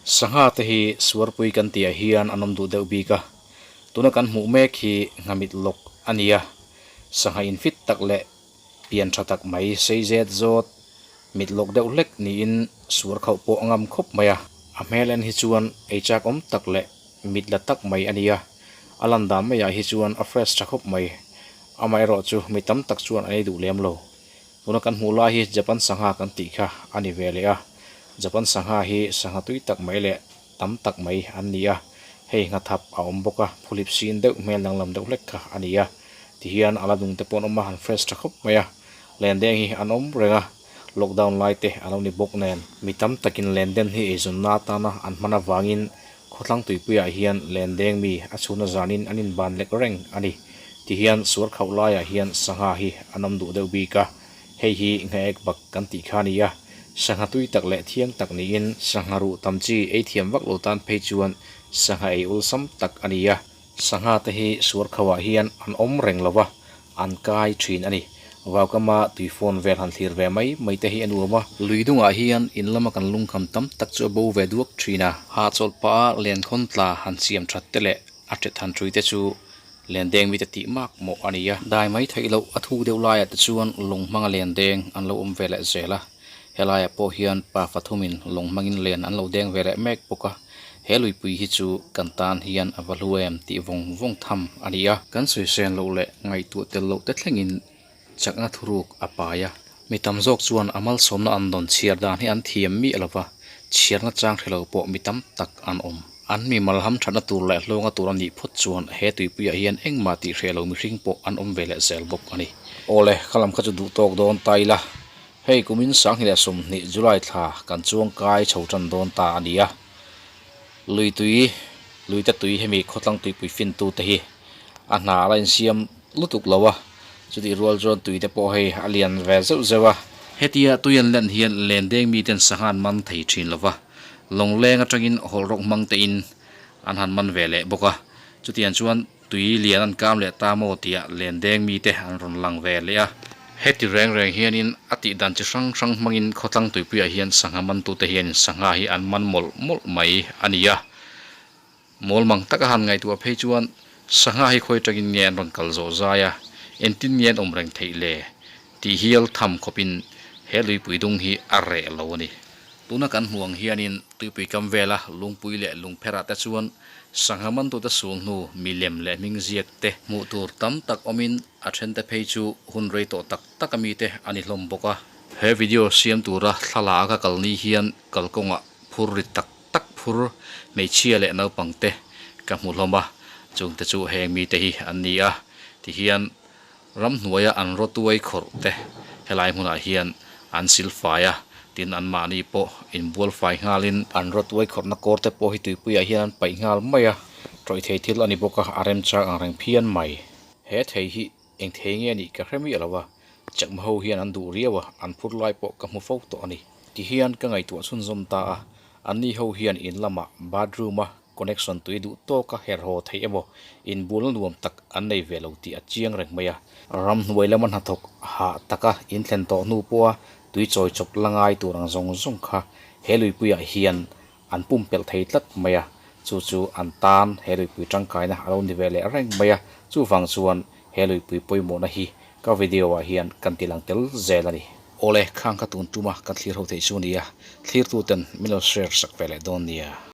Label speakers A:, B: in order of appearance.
A: Sangha te hi suarpui kan tih ah hian an awm duh deuh bik a tuna kan hmuh mek hi nghamit lawk a ni a sangha in fit tak leh pian tha tak mai sei zet zawt mit lawk deuh hlek niin suar khauh pawh a ngam khawp mai a a hmel en hi chuan ei chak awm tak leh mit la tak mai a ni a a lan dan mai ah hi chuan a fresh tha khawp mai amaherawh chu mi tam tak chuan an ei duh lem lo. Tuna kan hmuh lai hi Japan sangha kan tih kha a ni ve leh a, Japan sangha hi sangha tui tak mai leh tam tak mai an ni a, hei nghathap a awm bawk a, phulip sin deuh hmel danglam deuh hlek kha a ni a, tihian a la dung te pawh an awm a, an fresh tha khawp mai a, lendeng hi an awm reng a, lockdown lai te a lo ni bawk nen. Mi tam takin lenden hi eizawnna atana an hman avangin Khawthlang tuipuiah hian lendeng mi a chhuna zanin an inban lek reng a ni. Tihian suar khauh laiah hian sangha hi an awm duh deuh bik a, hei hi nghaek bak kan tih kha a ni a, sangha tui tak leh thiang tak niin sangha ruh tam chi ei thiam vak lo tan phei chuan sangha ei awlsam tak a ni a. Sangha te hi suar khauhah hian an awm reng lo va, an kai thin a ni. Vaukama tui phone vel han thlir ve mai mai te hi a nuam a. Lui dungah hian in lama kan lungkham tam tak chu a bo ve duak thin a. Hahchawlh pah a lenkhawn tla han siam that te leh a tet han hrui te chu lendeng mite tih mak mawh a ni a. Dai mai theih loh a thuk deuh laiah te chuan lung hmanga lendeng an lo awm ve leh zel a. Helaiah pawh hian pa fathumin lung hmangin len an lo deng ve leh mek bawk a, he luipui hi chu kan tan hian a va hlu em tih vawng vawng tham a ni a. Kan sawisên loh leh ngaihtuah tel loh te thlengin chakna thuruk a pai a. Mi tam zawk chuan a malsawmna an dawn chhiar dan hi an thiam miah lo va, chhiarna chang hre lo pawh mi tam tak an awm. An mi malham thatna tur leh hlawnga tur a nih phawt chuan he tuipuiah hian engmah tih hreh lo mihring pawh an awm ve leh zel bawk a ni. Awle, kha lam kha chu duh tawk dawn ta ila. Hei kumin 2020 July thla kan chuang kai chho tan dawn ta a ni a, lui tui, luite tui hemi khawtlang tuipui fintu te hi a hna a la insiam lutuk lo a, chutih rual chuan tui te pawh hei a lian ve zeuh zeuh a. Hetia tui an len hian lendeng miten sangha an man thei thin lo va, lawngleng atangin hawlhrawk hmang tein an han man ve leh bawk a, chutiang chuan Tui lian an kam leh ta maw tih ah lendeng mite an rawn lang ve leh a. Heti reng reng hianin a tih dan chi hrang hrang hmangin khawtlang tuipuiah hian sangha mantute hianin sangha hi an man mawlh mawlh mai a ni a. Mawl mang taka han ngaihtuah phei chuan sangha hi khawi atangin nge an rawn kal zawh zai a, entin nge an awm reng theih le tih hial tham khawpin he luipui dung hi a reh lo a ni. Tuna kan hmuh ang hianin tuipui kam vela lungpui leh lungpherah te chuan sangha mantute sul hnu milem leh hming ziak te hmuh tur tam tak awmin a thente phei chu hun rei tawh tak tak ami te a ni hlawm bawk a. He video siam tura thlalak a ka kal ni hian kalkawngah phur ri tak tak phur hmeichhia leh naupang te ka hmu hlawm a, chungte chu heng mite hi an ni a, tihian Ramhnuaia an rawtuai khawrh te helai hmunah hian an sil fai a, tin anmahni pawh inbual fai nghalin an rawtuai khawrhna kawr te pawh hi tuipuiah hian an paih nghal mai a, tawih thei thil a ni bawk a, a remchang ang reng phian mai. He thei hi eng thei nge nih ka hre miah lo a, chakma ho hian an duh riau a, an phur lai pawh ka hmu fo tawh a ni. Tihian ka ngaihtuah chhunzawm ta a, anni ho hian in lamah bathroom a Connection tui duh tawka herhaw theih emaw inbualna nuam tak an nei ve lo tih a chiang reng mai a. Ramhnuai lama hnathawk hah taka inthlen tawh hnu pawha tui chawi chawp la ngai tur ang zawng zawng kha he luipuiah hian an pumpelh thei tlat mai a, chu chu an tan he luipui tangkaina a lo ni ve leh reng mai a, chuvang chuan he luipui pawimawhna hi ka video ah hian kan ti lang tel zel a ni. Awle, khang kha tun tuma kan thlir ho theih chu nia, thlirtuten min lo share sak ve leh dawn nia.